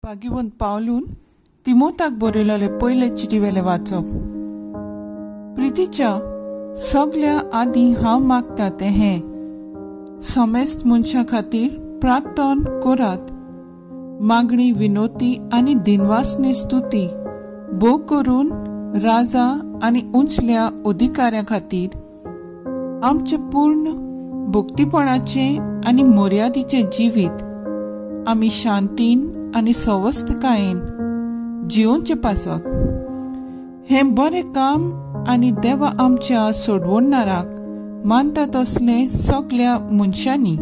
भाग्यवंत पावलून तिमोताक बरयलेले पयले चिटीवेले वाचप. प्रितीच्या सगल्या आदीं हांव मागता तें हें, समेस्त मनशां खातीर प्रार्थन करात, मागणी विनोती आनी दिनवासनी स्तुती भोव करून राजा आनी उंचल्या अधिकाऱ्यां खातीर आमचें पूर्ण भक्तीपणाचें आनी मर्यादीचें जिवीत आमी शांतीन आनी सवस्तकायेन जियोवचे पासत हें बरें काम आनी देवा आमच्या सोडवणदाराक मानता तसलें सगल्या मनशांनी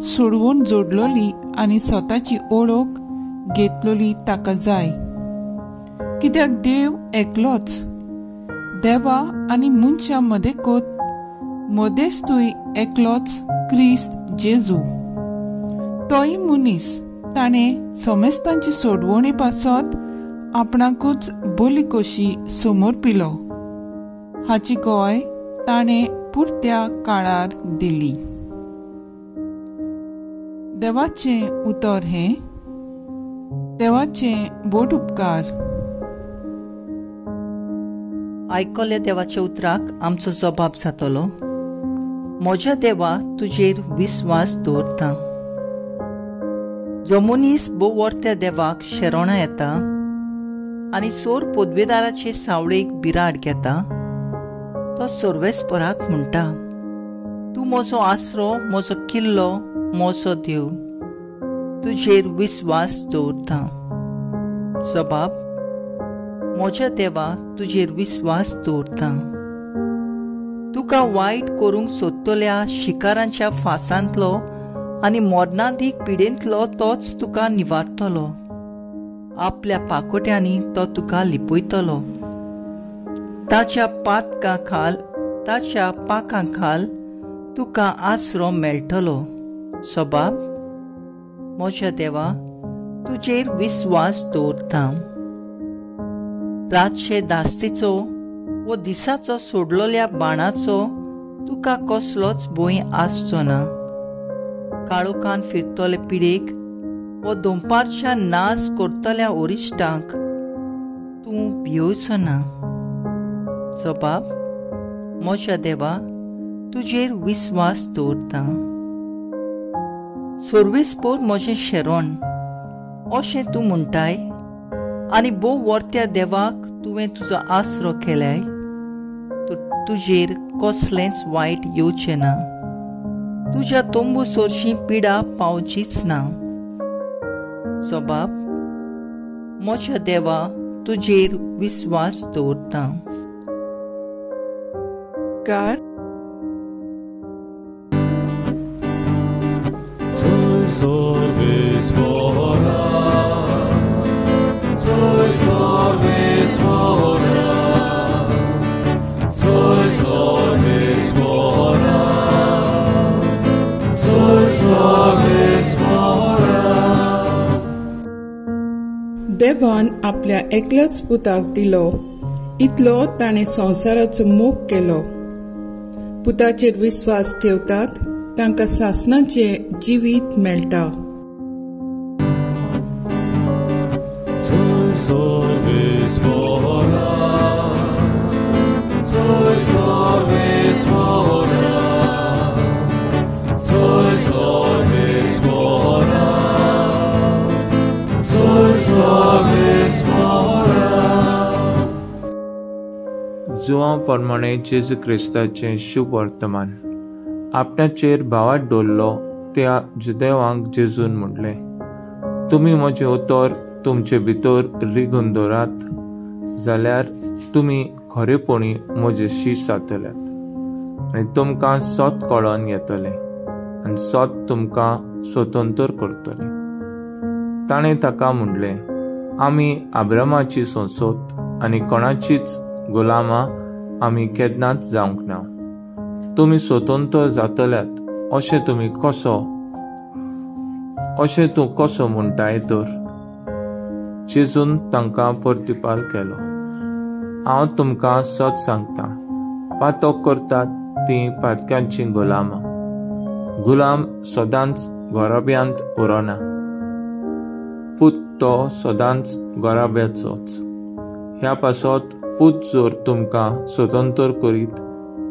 सोडवण जोडलोली आनी स्वताची ओळख घेतलोली ताका जाय. कित्याक देव एकलोच, देवा आनी मनशां मदें मदेस्तूय एकलोच, क्रिस्त जेजू. तोय मनीस, ताणें समेस्तांची सोडवणी पासत आपणाकूच बोली कशी समर्पिलो. हाची गवाय ताणें पुरत्या काळार दिली. देवाचें उतर हें. देवाचें बोट उपकार. आयकल्या देवाच्या उतराक आमचो जबाब जातलो. म्हज्या देवा तुजेर विस्वास दवरता. जो मनीस भोव वर्त्या देवाक शरणां येता आनी सोर पदवेदाराचे सावळेक बिराड घेता, तो सर्वेस्पराक म्हणटा, तूं म्हजो आसरो, म्हजो किल्लो, म्हजो देव, तुजेर विस्वास दवरता. जबाब, म्हज्या देवा तुजेर विस्वास दवरता. तुका वायट करूंक सोदतल्या शिकारांच्या फासांतलो आनी मरणादीक पिडेंतलो तोच तुका निवारतलो. आपल्या पाकोट्यांनी तो तुका लिपयतलो. ताच्या पाकां खाल तुका आसरो मेळटलो. सबाब, म्हज्या देवा तुजेर विस्वास दवरता. रातचे दास्तीचो वो दिसाचो सोडलोल्या बाणाचो तुका कसलोच भंय आसचो ना. काळोखान फिरतले पिडेक वो दोंपारच्या नाश करतल्या ओरिश्टांक तूं भियोवचो ना. जबाब, म्हज्या देवा तुजेर विस्वास दवरता. सर्वेस्पोर म्हजें शरण अशें तूं म्हणटाय आनी भोव वर्त्या देवाक तुवें तुजो आसरो केलाय, तर तुजेर कसलेंच वायट येवचें ना. तुज्या तंबू सरशी पिडा पावचीच ना. जबाब, म्हज्या देवा तुजेर विस्वास दवरता. देवान आपल्या एकल्याच पुताक दिलो, इतलो ताणें संवसाराचो मोग केलो. पुताचेर विस्वास ठेवतात तांकां सासणाचें जिवीत मेळटा. जुवां प्रमाणे जेजू क्रिस्ताचें शुभ वर्तमान आपणाचेर भावात दवरलो त्या जुदेवांक जेजून म्हणलें, तुमी म्हजें उतर तुमचे भितर रिगून दवरात जाल्यार तुमी खरेपणी म्हजे शीस जातल्यात आनी तुमकां सत कळोन येतलें आनी सत तुमकां स्वतंत्र करतलें. ताणें ताका म्हणलें, आमी आब्रामाची संसद आनी कोणाचीच गुलामां आमी केन्नाच जावंक ना. तुमी स्वतंत्र जातल्यात अशें तुमी कसो अशें तूं कसो म्हणटाय तर? जेजून तांकां प्रतिपाल केलो, हांव तुमकां सत सांगता, पातक करतात तीं पातक्यांचीं गुलामां. गुलाम सदांच घराब्यांत उरना, पूत तो सदांच गोराब्याचोच. ह्या पासत पूत जर तुमकां स्वतंत्र करीत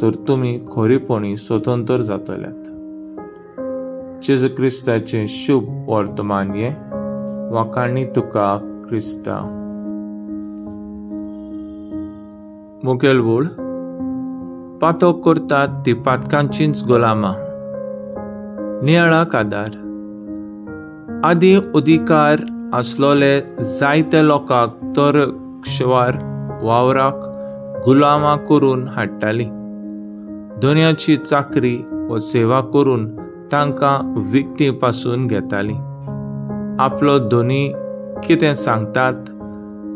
तर तुमी खरेपणी स्वतंत्र जातल्यात. जेजू क्रिस्ताचें शुभ वर्तमान हें. वाखाणी तुका क्रिस्ता. मुखेल वळ पातक करतात ती पातकांचीच गुलामां. नियाळाक आदार. आदीं अधिकार आसलोले जायते लोकांक तरक्षवार वावराक गुलामां करून हाडटाली. दोनयाची चाकरी व सेवा करून तांकां विकती पासून घेताली. आपलो दोनी कितें सांगतात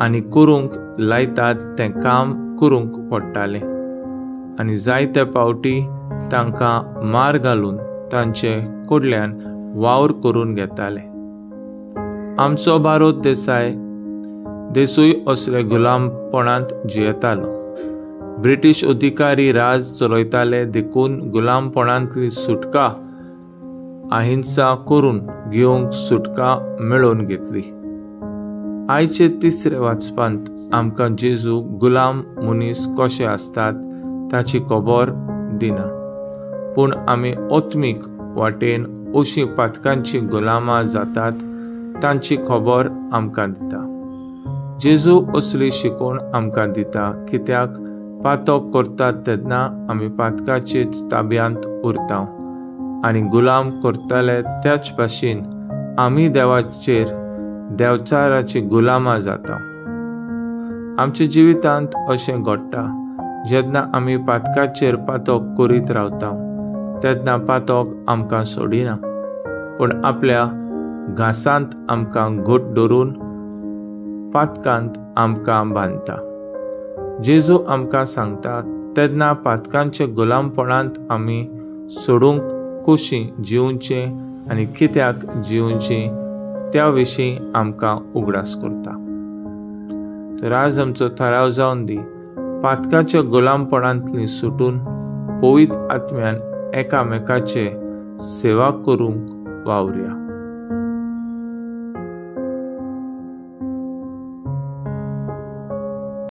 आनी करूंक लायतात तें काम करूंक पडटालें आनी जायते पावटी तांकां मार घालून तांचे कडल्यान वावर करून घेताले. आमचो भारत देसूय असले गुलामपणांत जियेतालो. ब्रिटीश अधिकारी राज चलयताले देखून गुलामपणांतली सुटका अहिंसा करून घेवंक सुटका मेळोवन घेतली. आयचे तिसरे वाचपांत आमकां जेजू गुलाम मनीस कशे आसतात ताची खबर दिना, पूण आमी आत्मीक वाटेन अशी पातकांची गुलामां जातात तांची खबर आमकां दिता. जेजू असली शिकवण आमकां दिता कित्याक पातक करतात तेन्ना आमी पातकाचेच ताब्यांत उरता आनी गुलाम करताले त्याच भाशेन आमी देवाचेर देवचाराची गुलामां जाता. आमच्या जिवितांत अशें घडटा जेन्ना आमी पातकाचेर पातक करीत रावता तेन्ना पातक आमकां सोडिना, पूण आपल्या घासांत आमकां घट धरून पातकांत आमकां बांदता. जेजू आमकां सांगता तेन्ना पातकांच्या गुलामपणांत आमी सोडूंक कशी जिवचें आनी कित्याक जिवचें त्या विशीं आमकां उगडास करता. तर आज आमचो थाराव जावन दी पातकाच्या गुलामपणांतली सुटून पवित्र आत्म्यान एकामेकाचे सेवा करूंक वावरया.